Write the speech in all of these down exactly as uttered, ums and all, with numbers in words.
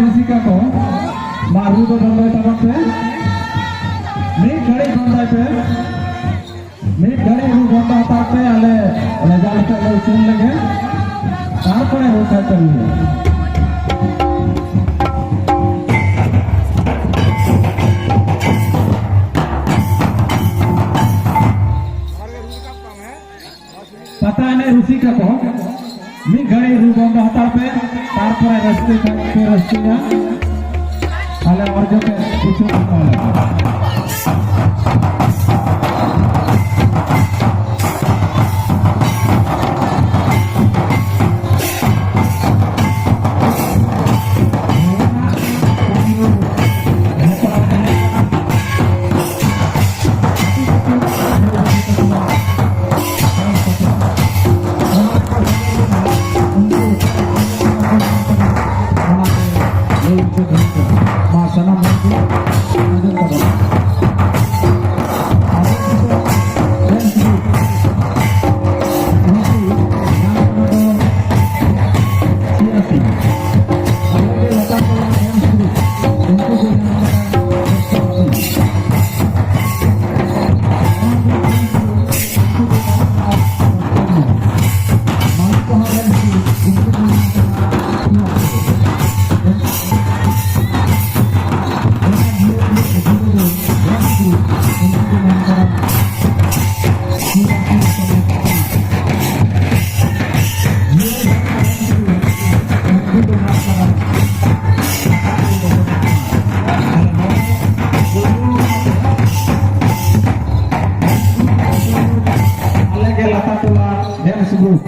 ᱨᱩᱥᱤᱠᱟ ᱠᱚ, ᱢᱟ ᱨᱩ ᱫᱚ ᱵᱚᱱᱫᱚᱭ ᱛᱟᱵᱚᱱ ᱯᱮ᱾ ᱢᱤᱫ ᱜᱷᱟᱹᱲᱤᱡ ᱵᱚᱱᱫᱚᱭ ᱯᱮ᱾ ᱢᱤᱫ ᱜᱷᱟᱹᱲᱤᱡ ᱨᱩ ᱵᱚᱱᱫᱚ ᱦᱟᱛᱟᱲ ᱯᱮ, ᱟᱞᱮ ᱞᱟᱡᱟᱣ ᱠᱟᱛᱮ ᱞᱮ ᱩᱪᱷᱟᱹᱱ ᱞᱮᱜᱮ, ᱛᱟᱨᱯᱚᱨᱮ ᱨᱩ ᱠᱷᱟᱡ ᱯᱮ ᱨᱩᱭᱟ᱾ ᱯᱟᱛᱟ ᱮᱱᱮᱡ ᱨᱩᱥᱤᱠᱟ ᱠᱚ, ᱢᱤᱫ ᱜᱷᱟᱹᱲᱤ ᱨᱩ ᱵᱚᱱᱫᱚ ᱦᱟᱛᱟᱲ ᱯᱮ, ᱛᱟᱨᱯᱚᱨᱮ ᱨᱟᱹᱥᱠᱟᱹ ᱠᱷᱟᱱ ᱯᱮ ᱨᱟᱹᱥᱠᱟᱹᱭᱟ᱾ ᱛᱟᱦᱞᱮ ᱚᱨᱡᱚ ᱯᱮ ᱠᱤᱪᱷᱩ ᱠᱚ ᱞᱟᱹᱜᱤᱫ᱾ ᱢᱟ ᱥᱟᱱᱟᱢ ᱦᱚᱲ ᱠᱚ ᱟᱸᱡᱚᱢ ᱛᱟᱵᱚᱱᱟ᱾ ᱟᱵᱚ ᱫᱤᱥᱚᱢ ᱨᱮᱱ ᱵᱤᱨ ᱩᱱᱠᱩ ᱧᱟᱢ ᱠᱟᱱᱟ ᱠᱚ ᱥᱤᱭᱟᱥᱤ᱾ ᱟᱵᱚ ᱜᱮ ᱞᱟᱛᱟᱨ ᱛᱟᱞᱟ ᱨᱮᱱ ᱵᱤᱨ ᱩᱱᱠᱩ ᱠᱚ ᱧᱟᱢ ᱠᱟᱱᱟ ᱥᱤᱭᱟᱥᱤ᱾ ᱟᱞᱮ ᱜᱮ ᱞᱟᱛᱟᱨ ᱴᱚᱞᱟ dance group,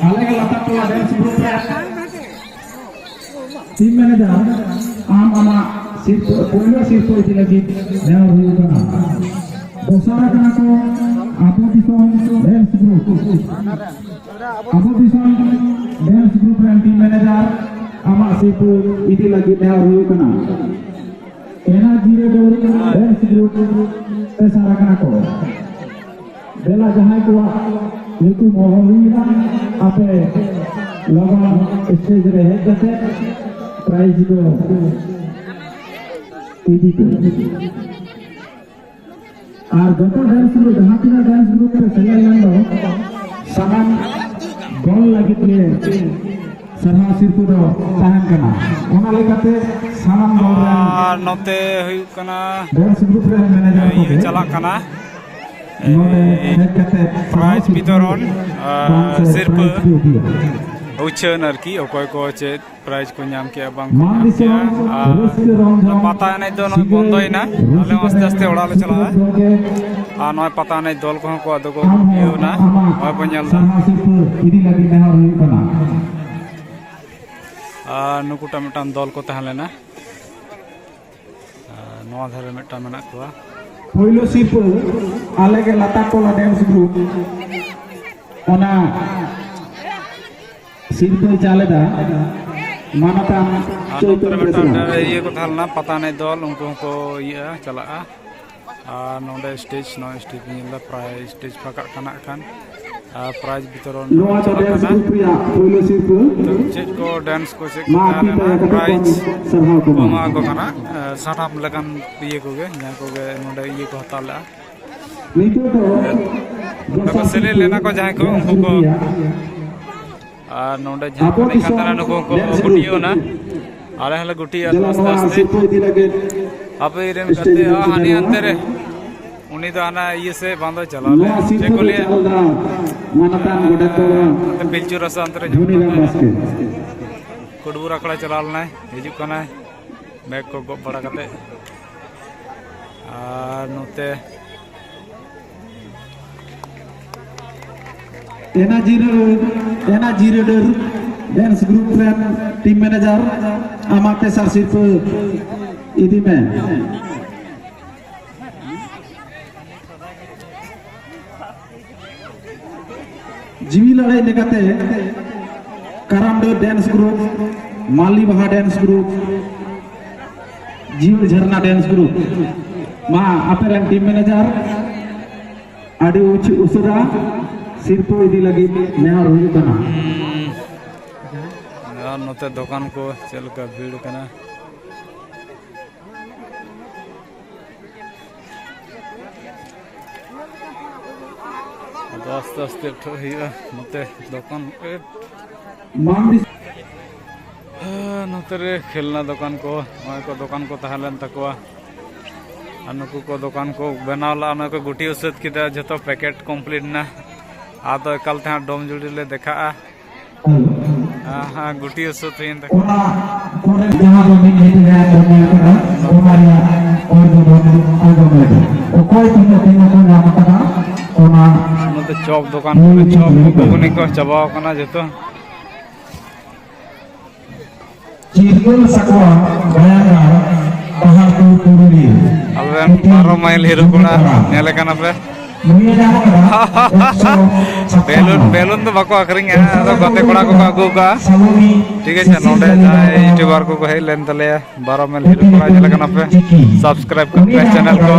ᱟᱞᱮ ᱜᱮ ᱞᱟᱛᱟᱨ ᱴᱚᱞᱟ dance group ᱨᱮ team manager, ᱟᱢ ᱟᱢᱟᱜ ᱥᱤᱨᱯᱟᱹ, ᱯᱳᱭᱞᱳ ᱥᱤᱨᱯᱟᱹ ᱤᱫᱤ ᱞᱟᱹᱜᱤᱫ ᱱᱮᱦᱚᱨ ᱦᱩᱭᱩᱜ ᱠᱟᱱᱟ᱾ ᱫᱚᱥᱟᱨ ᱠᱟᱱᱟ ᱠᱚ ᱟᱵᱚ ᱫᱤᱥᱚᱢ dance group᱾ ᱟᱵᱚ ᱫᱤᱥᱚᱢ dance group ᱨᱮᱱ team manager, ᱟᱢᱟᱜ ᱥᱤᱨᱯᱟᱹ ᱤᱫᱤ ᱞᱟᱹᱜᱤᱫ ᱱᱮᱦᱚᱨ ᱦᱩᱭᱩᱜ ᱠᱟᱱᱟ᱾ ᱮᱱᱟ ᱡᱤᱨᱟᱹ ᱫᱚ dance group ᱯᱮᱥᱟᱨ ᱟᱠᱟᱱᱟ ᱠᱚ᱾ ᱫᱮᱞᱟ, ᱡᱟᱦᱟᱸᱭ ᱠᱚᱣᱟᱜ ᱧᱩᱛᱩᱢ ᱦᱚᱦᱚ ᱦᱩᱭ ᱮᱱᱟ, ᱟᱯᱮ ᱞᱚᱜᱚᱱ stage ᱨᱮ ᱦᱮᱡ ᱠᱟᱛᱮ prize ᱫᱚ ᱤᱫᱤ ᱠᱚ᱾ ᱟᱨ ᱡᱚᱛᱚ dance group, ᱡᱟᱦᱟᱸ ᱛᱤᱱᱟᱹᱜ dance group ᱨᱮ ᱥᱮᱞᱮᱫ ᱞᱮᱱ ᱫᱚ, ᱥᱟᱱᱟᱢ ᱫᱚᱞ ᱞᱟᱹᱜᱤᱫ ᱜᱮ ᱥᱟᱨᱦᱟᱣ ᱥᱤᱨᱯᱟᱹ ᱫᱚ ᱛᱟᱦᱮᱱ ᱠᱟᱱᱟ᱾ ᱚᱱᱟ ᱞᱮᱠᱟᱛᱮ ᱥᱟᱱᱟᱢ ᱫᱚᱞ ᱨᱮᱱ ᱟᱨ ᱱᱚᱛᱮ ᱦᱩᱭᱩᱜ ᱠᱟᱱᱟ dance group ᱨᱮᱱ manager ᱤᱭᱟᱹ ᱠᱚᱜᱮ ᱪᱟᱞᱟᱜ ᱠᱟᱱᱟ᱾ ᱱᱚᱰᱮ ᱦᱮᱡ ᱠᱟᱛᱮ ᱥᱟᱨᱦᱟᱣ prize ᱥᱤᱨᱯᱟᱹ ᱵᱤᱛᱚᱨᱚᱱ, ᱵᱟᱝ ᱥᱮ ᱥᱤᱨᱯᱟᱹ prize ᱠᱚ ᱤᱫᱤᱭᱟ᱾ ᱩᱪᱷᱟᱹᱱ ᱟᱨᱠᱤ, ᱚᱠᱚᱭ ᱠᱚ ᱪᱮᱫ prize ᱠᱚ ᱧᱟᱢ ᱠᱮᱜᱼᱟ, ᱵᱟᱝ ᱠᱚ ᱢᱟᱱ ᱧᱟᱢ ᱫᱤᱥᱚᱢ ᱠᱮᱜᱼᱟ᱾ ᱟᱨ ᱨᱟᱹᱥᱠᱟᱹ ᱨᱚᱢ ᱡᱷᱚᱢ ᱯᱟᱛᱟ ᱮᱱᱮᱡ ᱫᱚ ᱱᱚᱜᱼᱚᱭ ᱥᱤᱸᱜᱟᱹᱲ ᱵᱚᱱᱫᱚᱭᱮᱱᱟ᱾ ᱟᱞᱮ ᱨᱩᱥᱤᱠᱟ ᱦᱚᱸ ᱟᱥᱛᱮ ᱟᱥᱛᱮ ᱨᱮᱱ ᱚᱲᱟᱜ ᱞᱮ ᱪᱟᱞᱟᱜᱼᱟ᱾ ᱥᱤᱸᱜᱟᱹᱲ ᱜᱚᱢᱠᱮ ᱟᱨ ᱱᱚᱜᱼᱚᱭ ᱯᱟᱛᱟ ᱮᱱᱮᱡ ᱫᱚᱞ ᱠᱚᱦᱚᱸ ᱠᱚ ᱟᱫᱚ ᱠᱚ ᱟᱢ ᱦᱚᱸ ᱤᱭᱟᱹᱣᱱᱟ, ᱟᱢᱟᱜ ᱱᱚᱜᱼᱚᱭ ᱵᱚᱱ ᱧᱮᱞ ᱮᱫᱟ᱾ ᱥᱟᱨᱦᱟᱣ ᱥᱤᱨᱯᱟᱹ ᱤᱫᱤ ᱞᱟᱹᱜᱤᱫ ᱱᱮᱦᱚᱨ ᱦᱩᱭᱩᱜ ᱠᱟᱱᱟ᱾ ᱟᱨ ᱱᱩᱠᱩᱴᱟᱜ ᱢᱤᱫᱴᱟᱝ ᱫᱚᱞ ᱠᱚ ᱛᱟᱦᱮᱸ ᱞᱮᱱᱟ᱾ ᱟᱨ ᱱᱚᱣᱟ ᱫᱷᱟᱨᱮ ᱢᱤᱫᱴᱟᱝ ᱢᱮᱱᱟᱜ ᱠᱚᱣᱟ᱾ ᱯᱳᱭᱞᱳ ᱥᱤᱨᱯᱟᱹ ᱟᱞᱮ ᱜᱮ ᱞᱟᱛᱟᱨ ᱴᱚᱞᱟ dance group, ᱚᱱᱟ ᱥᱤᱨᱯᱟᱹᱭ ᱪᱟᱞ ᱮᱫᱟ ᱢᱟᱱᱚᱛᱟᱱ ᱟᱨ ᱱᱚᱛᱮ ᱨᱮ ᱪᱳᱭᱛᱚᱱ ᱢᱤᱫᱴᱟᱝ ᱵᱮᱥᱨᱟ᱾ ᱤᱭᱟᱹ ᱠᱚ ᱛᱟᱦᱮᱸ ᱞᱮᱱᱟ, ᱯᱟᱛᱟ ᱮᱱᱮᱡ ᱫᱚᱞ, ᱩᱱᱠᱩ ᱦᱚᱸᱠᱚ ᱤᱭᱟᱹᱜᱼᱟ, ᱪᱟᱞᱟᱜᱼᱟ᱾ ᱟᱨ ᱱᱚᱰᱮ stage, ᱱᱚᱜᱼᱚᱭ stage ᱯᱮ ᱧᱮᱞ ᱮᱫᱟ, ᱯᱨᱟᱭ stage ᱯᱷᱟᱸᱠᱟᱜ ᱠᱟᱱᱟ ᱦᱟᱸᱜ ᱠᱷᱟᱱ᱾ ᱟᱨ prize ᱵᱤᱛᱚᱨᱚᱱ ᱱᱚᱣᱟ ᱫᱚ ᱪᱟᱞᱟᱜ dance ᱠᱟᱱᱟ᱾ Group ᱨᱮᱭᱟᱜ ᱯᱳᱭᱞᱳ ᱥᱤᱨᱯᱟᱹ᱾ ᱱᱤᱛᱚᱜ ᱪᱮᱫ ᱠᱚ dance ᱠᱚ ᱪᱮᱫ ᱠᱚ ᱢᱟ ᱛᱟᱦᱮᱸ ᱟᱹᱯᱤ ᱞᱮᱱᱟ, ᱯᱟᱭᱟ ᱠᱟᱛᱮ ᱵᱚᱱ prize ᱥᱟᱨᱦᱟᱣ ᱠᱚ ᱠᱚᱢᱟ᱾ ᱮᱢᱟ ᱠᱚ ᱠᱟᱱᱟ᱾ ᱮ, ᱥᱟᱱᱟᱢ ᱞᱮᱠᱟᱱ ᱤᱭᱟᱹ ᱠᱚᱜᱮ, ᱡᱟᱦᱟᱸ ᱠᱚᱜᱮ ᱱᱚᱰᱮ ᱤᱭᱟᱹ ᱠᱚ ᱦᱟᱛᱟᱣ ᱞᱮᱫᱼᱟ᱾ ᱱᱤᱛᱚᱜ ᱫᱚ ᱱᱚᱰᱮ ᱠᱚ ᱥᱮᱞᱮᱫ ᱞᱮᱱᱟ ᱠᱚ ᱡᱟᱦᱟᱸᱭ ᱠᱚ, ᱩᱱᱠᱩ ᱠᱚ᱾ ᱟᱨ ᱱᱚᱰᱮ ᱡᱟᱦᱟᱸ ᱠᱚ ᱮᱱᱮᱡ ᱠᱟᱱ ᱛᱟᱦᱮᱱᱟ, ᱱᱩᱠᱩ ᱦᱚᱸᱠᱚ ᱜᱩᱴᱤᱭᱟᱹᱣ ᱮᱱᱟ᱾ ᱟᱞᱮ ᱦᱚᱸᱞᱮ ᱜᱩᱴᱤᱭᱟ ᱟᱥᱛᱮ ᱟᱥᱛᱮ᱾ ᱟᱯᱮ ᱨᱮᱱ ᱜᱟᱛᱮ ᱦᱚᱸ ᱦᱟᱹᱱᱤ ᱦᱟᱱᱛᱮ ᱨᱮ, ᱩᱱᱤ ᱫᱚ ᱦᱟᱱᱟ ᱤᱭᱟᱹ ᱥᱮᱫ ᱵᱟᱝ ᱫᱚ ᱪᱟᱞᱟᱣ ᱞᱮᱱ᱾ ᱪᱮᱫ ᱠᱚ ᱞᱟᱹᱭᱟ? ᱦᱟᱱᱛᱮ ᱯᱤᱞᱪᱩ ᱨᱟᱥᱟ ᱦᱟᱱᱛᱮ ᱨᱮ ᱧᱟᱢ ᱠᱟᱱ ᱛᱟᱦᱮᱱᱟ᱾ ᱠᱩᱰᱵᱩᱨ ᱟᱠᱷᱲᱟ ᱪᱟᱞᱟᱣ ᱞᱮᱱᱟᱭ, ᱦᱤᱡᱩᱜ ᱠᱟᱱᱟᱭ᱾ ᱵᱮᱜᱽ ᱠᱚ ᱜᱚᱜ ᱵᱟᱲᱟ ᱠᱟᱛᱮ᱾ ᱟᱨ ᱱᱚᱛᱮ ᱮᱱᱟ ᱡᱤᱨᱟᱹ, ᱮᱱᱟ ᱡᱤᱨᱟᱹᱰᱟᱹᱨ dance group ᱨᱮᱱ team manager ᱟᱢᱟᱜ ᱛᱮᱥᱟᱨ ᱥᱤᱨᱯᱟᱹ ᱤᱫᱤ ᱢᱮ᱾ ᱡᱤᱣᱤ ᱞᱟᱹᱲᱦᱟᱹᱭ ᱞᱮᱠᱟᱛᱮ ᱠᱟᱨᱟᱢᱰᱟᱹ dance group, ᱢᱟᱞᱤ ᱵᱟᱦᱟ dance group, ᱡᱤᱣᱤ ᱡᱷᱟᱨᱱᱟ dance group, ᱢᱟ ᱟᱯᱮ ᱨᱮᱱ team manager ᱟᱹᱰᱤ ᱩᱪ-, ᱩᱥᱟᱹᱨᱟ ᱥᱤᱨᱯᱟᱹ ᱤᱫᱤ ᱞᱟᱹᱜᱤᱫ ᱱᱮᱦᱚᱨ ᱦᱩᱭᱩᱜ ᱠᱟᱱᱟ᱾ ᱟᱨ ᱱᱚᱛᱮ ᱫᱚᱠᱟᱱ ᱠᱚ ᱪᱮᱫ ᱞᱮᱠᱟ ᱵᱷᱤᱲ ᱠᱟᱱᱟ᱾ ᱟᱫᱚ ᱟᱥᱛᱮ ᱟᱥᱛᱮ ᱩᱴᱷᱟᱹᱜ ᱦᱩᱭᱩᱜᱼᱟ ᱱᱚᱛᱮ ᱫᱚᱠᱟᱱ᱾ ᱦᱮᱸ, ᱱᱚᱛᱮ ᱨᱮ ᱠᱷᱮᱞᱱᱟ ᱫᱚᱠᱟᱱ ᱠᱚ, ᱱᱚᱜᱼᱚᱭ ᱠᱚ ᱫᱚᱠᱟᱱ ᱠᱚ ᱛᱟᱦᱮᱸ ᱞᱮᱱ ᱛᱟᱠᱚᱣᱟ᱾ ᱟᱨ ᱱᱩᱠᱩ ᱠᱚ ᱫᱚᱠᱟᱱ ᱠᱚ ᱵᱮᱱᱟᱣ ᱞᱟᱜᱼᱟ, ᱚᱱᱟ ᱠᱚ ᱜᱩᱴᱤ ᱥᱟᱹᱛ ᱠᱮᱫᱟ, ᱡᱷᱚᱛᱚ ᱯᱮᱠᱮᱴ ᱠᱚᱢᱯᱞᱤᱴ ᱮᱱᱟ᱾ ᱟᱫᱚ ᱮᱠᱟᱞ ᱛᱮ ᱦᱟᱸᱜ ᱰᱚᱢ ᱡᱩᱲᱤ ᱞᱮ ᱫᱮᱠᱷᱟᱜᱼᱟ᱾ ᱦᱮᱸ, ᱦᱮᱸ, ᱜᱩᱴᱤ ᱥᱟᱹᱛ ᱦᱩᱭᱮᱱ ᱛᱟᱠᱚᱣᱟ᱾ ᱚᱱᱟ ᱯᱚᱨᱮ ᱡᱟᱦᱟᱸ ᱫᱚ ᱢᱤᱫ ᱧᱤᱫᱟᱹ ᱨᱮ ᱟᱸᱡᱚᱢ ᱧᱟᱢ ᱠᱟᱱᱟ, ᱚᱱᱟ ᱨᱮᱭᱟᱜ ᱚᱨᱡᱚ ᱵᱚᱱ ᱟᱸᱡᱚᱢ ᱞᱮᱫᱟ᱾ ᱚᱠᱚᱭ ᱛᱤᱱᱟᱹᱜ ᱛᱤᱱᱟᱹᱜ ᱠᱚ ᱧᱟᱢ ᱟᱠᱟᱫᱟ, ᱚᱱᱟ ᱱᱚᱛᱮ ᱪᱚᱯ ᱫᱚᱠᱟᱱ ᱠᱚᱨᱮ ᱪᱚᱯ ᱠᱚ ᱜᱷᱩᱜᱽᱱᱤ ᱠᱚ ᱪᱟᱵᱟᱣ ᱠᱟᱱᱟ ᱡᱚᱛᱚ᱾ ᱪᱤᱨᱜᱟᱹᱞ ᱥᱟᱠᱣᱟ ᱜᱟᱭᱟᱱ ᱟᱨ ᱯᱟᱦᱟᱲ ᱠᱚ ᱯᱩᱨᱩᱞᱤᱭᱟᱹ᱾ ᱟᱞᱮᱨᱮᱱ ᱵᱟᱨᱚ ᱢᱟᱭᱤᱞ ᱦᱤᱨᱳ ᱠᱚᱲᱟ ᱧᱮᱞᱮ ᱠᱟᱱᱟ ᱯᱮ᱾ ᱱᱩᱭᱮ ᱧᱟᱢ ᱟᱠᱟᱫᱟ ᱮᱠᱥᱚ ᱪᱷᱟᱯᱟᱱᱱᱚ᱾ ᱵᱮᱞᱩᱱ, ᱵᱮᱞᱩᱱ ᱫᱚ ᱵᱟᱠᱚ ᱟᱹᱠᱷᱨᱤᱧᱟ, ᱟᱫᱚ ᱜᱟᱛᱮ ᱠᱚᱲᱟ ᱠᱚᱠᱚ ᱟᱹᱜᱩ ᱠᱟᱜᱼᱟ᱾ ᱥᱟᱞᱩᱱᱤ ᱴᱷᱤᱠ ᱟᱪᱷᱮ, ᱱᱚᱰᱮ ᱡᱟᱦᱟᱸᱭ ᱤᱭᱩᱴᱩᱵᱟᱨ ᱠᱚᱠᱚ ᱦᱮᱡ ᱞᱮᱱ ᱛᱟᱞᱮᱭᱟ, ᱵᱟᱨᱚ ᱢᱟᱭᱤᱞ ᱦᱤᱨᱳ ᱠᱚᱲᱟ ᱧᱮᱞᱮ ᱠᱟᱱᱟ ᱯᱮ, ᱥᱟᱵᱥᱠᱨᱟᱭᱤᱵ ᱠᱟᱜ ᱯᱮ ᱪᱮᱱᱮᱞ ᱠᱚ᱾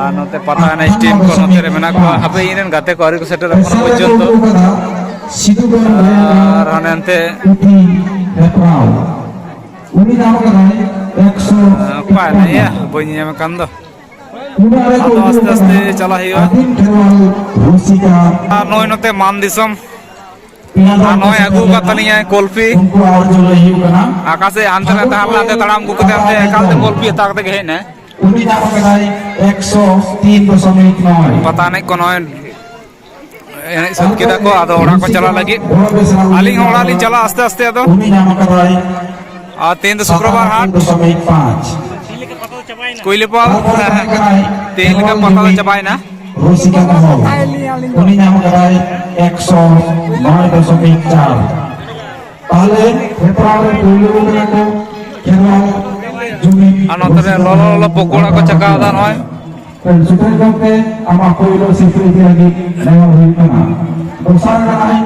ᱟᱨ ᱱᱚᱛᱮ ᱯᱟᱛᱟ ᱮᱱᱮᱡ ᱴᱤᱢ ᱠᱚ ᱱᱚᱛᱮ ᱨᱮ ᱢᱮᱱᱟᱜ ᱠᱚᱣᱟ᱾ ᱦᱟᱯᱮ, ᱤᱧ ᱨᱮᱱ ᱜᱟᱛᱮ ᱠᱚ ᱟᱹᱣᱨᱤ ᱠᱚ ᱥᱮᱴᱮᱨᱚᱜ ᱠᱟᱱᱟ ᱯᱚᱨᱡᱚᱱᱛᱚ᱾ ᱟᱨ ᱦᱟᱱᱮ ᱦᱟᱱᱛᱮ ᱩᱱᱤ ᱧᱟᱢ ᱠᱟᱫᱟᱭ ᱮᱠᱥᱚ ᱚᱠᱟ ᱮᱱᱮᱡ ᱭᱟ? ᱵᱟᱹᱧ ᱧᱟᱢ ᱠᱟᱱ ᱫᱚ᱾ ᱟᱫᱚ ᱟᱥᱛᱮ ᱟᱥᱛᱮ ᱪᱟᱞᱟᱜ ᱦᱩᱭᱩᱜᱼᱟ᱾ ᱟᱨ ᱱᱚᱜᱼᱚᱭ ᱱᱚᱛᱮ ᱢᱟᱱ ᱫᱤᱥᱚᱢ᱾ ᱟᱨ ᱱᱚᱜᱼᱚᱭ ᱟᱹᱜᱩ ᱟᱠᱟᱫ ᱛᱟᱹᱞᱤᱧᱟᱭ ᱠᱚᱞᱯᱤ᱾ ᱟᱠᱟᱥᱮᱫ ᱦᱟᱱᱛᱮ ᱱᱟᱛᱮ, ᱦᱟᱱᱛᱮ ᱱᱟᱛᱮ ᱛᱟᱲᱟᱢ ᱟᱹᱜᱩ ᱠᱟᱛᱮ ᱦᱟᱱᱛᱮ ᱮᱠᱟᱞᱛᱮ ᱠᱚᱞᱯᱤ ᱦᱟᱛᱟᱣ ᱠᱟᱛᱮ ᱜᱮ ᱦᱮᱡ ᱮᱱᱟᱭ᱾ ᱩᱱᱤ ᱧᱟᱢ ᱟᱠᱟᱫᱟᱭ ᱮᱠᱥᱚ ᱛᱤᱱ ᱫᱚᱥᱚᱢᱤᱠ ᱱᱚᱭ᱾ ᱯᱟᱛᱟ ᱮᱱᱮᱡ ᱠᱚ ᱱᱚᱜᱼᱚᱭ ᱮᱱᱮᱡ ᱥᱟᱹᱛ ᱠᱮᱫᱟ ᱠᱚ, ᱟᱫᱚ ᱚᱲᱟᱜ ᱠᱚ ᱪᱟᱞᱟᱜ ᱞᱟᱹᱜᱤᱫ᱾ ᱟᱹᱞᱤᱧ ᱦᱚᱸ ᱚᱲᱟᱜ ᱞᱤᱧ ᱪᱟᱞᱟᱜᱼᱟ ᱟᱥᱛᱮ ᱟᱥᱛᱮ ᱟᱫᱚ᱾ ᱩᱱᱤ ᱧᱟᱢ ᱟᱠᱟᱫᱟᱭ ᱟᱨ ᱛᱮᱦᱮᱧ ᱫᱚ ᱥᱩᱠᱨᱚᱵᱟᱨ ᱦᱟᱴ᱾ ᱫᱚᱥᱚᱢᱤᱠ ᱯᱟᱸᱪ᱾ ᱠᱩᱭᱞᱤᱯᱟᱞ᱾ ᱛᱟᱨᱯᱚᱨᱮ ᱛᱟᱦᱮᱸ ᱠᱟᱱᱟᱭ ᱛᱮᱦᱮᱧ ᱞᱮᱠᱟ ᱯᱟᱛᱟ ᱫᱚ ᱪᱟᱵᱟᱭᱮᱱᱟ᱾ ᱨᱩᱥᱤᱠᱟ ᱢᱚᱦᱚᱞ᱾ ᱩᱱᱤ ᱧᱟᱢ ᱟᱠᱟᱫᱟᱭ ᱮᱠᱥᱚ ᱱᱚᱭ ᱫᱚᱥᱚᱢᱤᱠ ᱪᱟᱨ᱾ ᱛᱟᱦᱞᱮ ᱦᱮᱯᱨᱟᱣ ᱨᱮ ᱯᱳᱭᱞᱳ ᱠᱟᱱᱟ ᱠᱚ ᱠᱷᱮᱨᱣᱟᱞ ᱡᱩᱢᱤ ᱟᱨ ᱱᱚᱛᱮ ᱨᱮ ᱞᱚᱞᱚ ᱞᱚᱞᱚ ᱯᱚᱠᱳᱲᱟ ᱠᱚ ᱪᱟᱠᱷᱟᱣ ᱮᱫᱟ ᱱᱚᱜᱼᱚᱭ᱾ ᱥᱩᱠᱨᱤ ᱜᱚᱢᱠᱮ, ᱟᱢᱟᱜ ᱯᱳᱭᱞᱳ ᱥᱤᱨᱯᱟᱹ ᱤᱫᱤ ᱞᱟᱹᱜᱤᱫ ᱱᱮᱦᱚᱨ ᱦᱩᱭᱩᱜ ᱠᱟᱱᱟ᱾ ᱫᱚᱥᱟᱨ ᱠᱟᱱᱟᱭ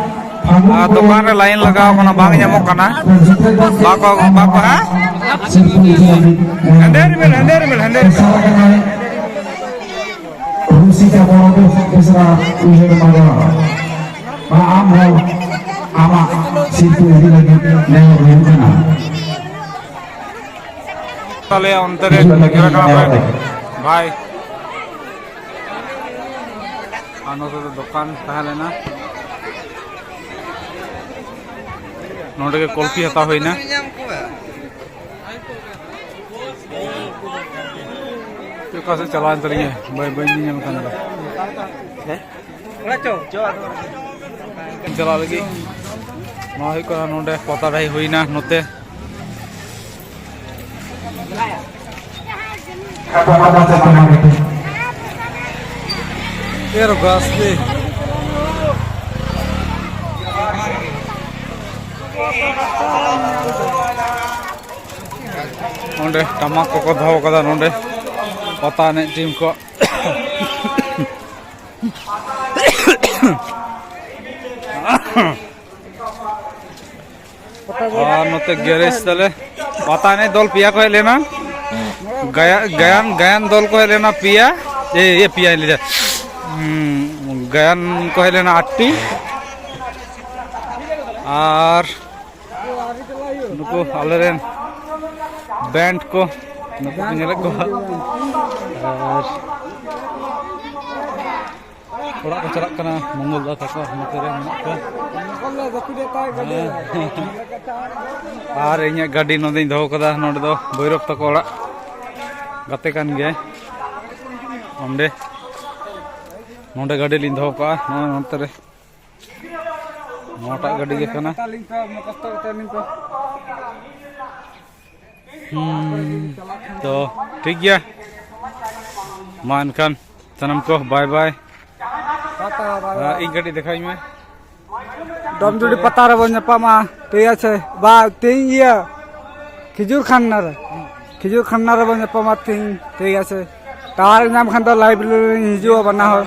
ᱯᱷᱟᱹᱜᱩᱱ ᱟᱨ ᱫᱚᱠᱟᱱ ᱨᱮ ᱞᱟᱭᱤᱱ ᱞᱟᱜᱟᱣ ᱠᱟᱱᱟ, ᱵᱟᱝ ᱧᱟᱢᱚᱜ ᱠᱟᱱᱟ᱾ ᱥᱩᱠᱨᱤ ᱜᱚᱢᱠᱮ, ᱵᱟᱠᱚ, ᱵᱟᱠᱚ, ᱟᱢᱟᱜ ᱦᱮᱸ? ᱥᱤᱨᱯᱟᱹ ᱤᱫᱤ ᱞᱟᱹᱜᱤᱫ ᱱᱮᱦᱚᱨ ᱦᱮᱸᱫᱮ ᱨᱤᱢᱤᱞ, ᱦᱮᱸᱫᱮ ᱨᱤᱢᱤᱞ, ᱦᱮᱸᱫᱮ ᱨᱤᱢᱤᱞ᱾ ᱫᱚᱥᱟᱨ ᱠᱟᱱᱟᱭ ᱨᱩᱥᱤᱠᱟ ᱵᱚᱲᱚ ᱵᱮᱥᱨᱟ ᱩᱭᱦᱟᱹᱨ ᱢᱟᱰᱣᱟ᱾ ᱢᱟ ᱟᱢ ᱦᱚᱸ ᱟᱢᱟᱜ ᱥᱤᱨᱯᱟᱹ ᱤᱫᱤ ᱞᱟᱹᱜᱤᱫ ᱱᱮᱦᱚᱨ ᱦᱩᱭᱩᱜ ᱠᱟᱱᱟ᱾ ᱛᱟᱦᱞᱮ ᱚᱱᱛᱮ ᱨᱮ ᱦᱤᱡᱩᱜ ᱞᱟᱹᱜᱤᱫ ᱜᱤᱨᱟᱹ ᱠᱟᱱᱟ ᱯᱮ ᱱᱮᱦᱚᱨ᱾ ᱵᱷᱟᱭ᱾ ᱟᱨ ᱱᱚᱛᱮ ᱫᱚ ᱫᱚᱠᱟᱱ ᱛᱟᱦᱮᱸ ᱞᱮᱱᱟ᱾ ᱱᱚᱰᱮ ᱜᱮ ᱠᱚᱞᱯᱤ ᱦᱟᱛᱟᱣ ᱦᱩᱭᱱᱟ᱾ ᱚᱠᱟ ᱥᱮᱫ ᱪᱟᱞᱟᱣᱮᱱ ᱛᱟᱹᱞᱤᱧᱟ? ᱵᱟᱹᱧ, ᱵᱟᱹᱧ ᱧᱮᱧᱟᱢ ᱠᱟᱱ ᱫᱚ᱾ ᱪᱟᱞᱟᱜ ᱞᱟᱹᱜᱤᱫ᱾ ᱱᱚᱣᱟ ᱦᱩᱭᱩᱜ ᱠᱟᱱᱟ ᱱᱚᱰᱮ ᱯᱟᱛᱟ ᱰᱟᱹᱦᱤ ᱦᱩᱭᱱᱟ ᱱᱚᱛᱮ᱾ ᱮᱨ ᱵᱟᱥᱛᱮ᱾ ᱚᱸᱰᱮ ᱴᱟᱢᱟᱠ ᱠᱚᱠᱚ ᱫᱚᱦᱚ ᱠᱟᱫᱟ ᱱᱚᱰᱮ ᱯᱟᱛᱟ ᱮᱱᱮᱡ ᱴᱤᱢ ᱠᱚ᱾ ᱟᱨ ᱱᱚᱛᱮ ᱜᱮᱨᱮᱡᱽ ᱛᱟᱞᱮ ᱯᱟᱛᱟ ᱮᱱᱮᱡ ᱫᱚᱞ ᱯᱮᱭᱟ ᱠᱚ ᱦᱮᱡ ᱞᱮᱱᱟ᱾ ᱜᱟᱭᱟ-, ᱜᱟᱭᱟᱱ, ᱜᱟᱭᱟᱱ ᱫᱚᱞ ᱠᱚ ᱦᱮᱡ ᱞᱮᱱᱟ ᱯᱮᱭᱟ᱾ ᱮ, ᱤᱭᱟᱹ ᱯᱮᱭᱟ ᱞᱟᱹᱭ ᱫᱟ᱾ ᱦᱩᱸ, ᱜᱟᱭᱟᱱ ᱠᱚ ᱦᱮᱡ ᱞᱮᱱᱟ ᱟᱴᱴᱤ᱾ ᱟᱨ ᱱᱩᱠᱩ ᱟᱞᱮᱨᱮᱱ ᱵᱮᱱᱰ ᱠᱚ ᱱᱩᱠᱩ ᱠᱚ ᱧᱮᱞᱮᱫ ᱠᱚᱣᱟ᱾ ᱟᱨ ᱚᱲᱟᱜ ᱠᱚ ᱪᱟᱞᱟᱜ ᱠᱟᱱᱟ ᱢᱚᱝᱜᱚᱞ ᱫᱟ ᱛᱟᱠᱚ, ᱱᱚᱛᱮ ᱨᱮ ᱢᱮᱱᱟᱜ ᱠᱚᱣᱟ᱾ ᱦᱮᱸ᱾ ᱟᱨ ᱤᱧᱟᱹᱜ ᱜᱟᱹᱰᱤ ᱱᱚᱸᱰᱮᱧ ᱫᱚᱦᱚ ᱠᱟᱫᱟ, ᱱᱚᱸᱰᱮ ᱫᱚ ᱵᱷᱳᱭᱨᱚᱵ ᱛᱟᱠᱚ ᱚᱲᱟᱜ ᱜᱟᱛᱮ ᱠᱟᱱ ᱜᱮᱭᱟᱭ᱾ ᱚᱸᱰᱮ, ᱱᱚᱸᱰᱮ ᱜᱟᱹᱰᱤ ᱞᱤᱧ ᱫᱚᱦᱚ ᱠᱟᱜᱼᱟ, ᱱᱚᱜᱼᱚᱭ ᱱᱚᱱᱛᱮ ᱨᱮ᱾ ᱱᱚᱣᱟᱴᱟᱜ ᱜᱟᱹᱰᱤ ᱜᱮ ᱠᱟᱱᱟ᱾ ᱦᱩᱸ, ᱛᱚ ᱴᱷᱤᱠ ᱜᱮᱭᱟ, ᱢᱟ ᱮᱱᱠᱷᱟᱱ ᱥᱟᱱᱟᱢ ᱠᱚ ᱵᱟᱭ ᱵᱟᱭ᱾ ᱴᱟᱴᱟ, ᱵᱟᱭ ᱵᱟᱭ᱾ ᱤᱧ ᱠᱟᱹᱴᱤᱡ ᱫᱮᱠᱷᱟᱣᱤᱧ ᱢᱮ᱾ ᱰᱚᱢᱡᱩᱲᱤ ᱯᱟᱛᱟ ᱨᱮᱵᱚᱱ ᱧᱟᱯᱟᱢᱟ, ᱴᱷᱤᱠ ᱟᱪᱷᱮ? ᱵᱟ, ᱛᱮᱦᱤᱧ ᱤᱭᱟᱹ ᱠᱷᱤᱡᱩᱨ ᱠᱷᱟᱱᱱᱟ ᱨᱮ, ᱠᱷᱤᱡᱩᱨ ᱠᱷᱟᱱᱱᱟ ᱨᱮᱵᱚᱱ ᱧᱟᱯᱟᱢᱟ ᱛᱮᱦᱤᱧ, ᱴᱷᱤᱠ ᱟᱪᱷᱮ? ᱴᱟᱣᱟᱨ ᱧᱟᱢ ᱠᱷᱟᱱ ᱫᱚ ᱞᱟᱭᱤᱵᱷ ᱨᱮᱞᱤᱧ ᱦᱤᱡᱩᱜᱼᱟ ᱵᱟᱱᱟ ᱦᱚᱲ᱾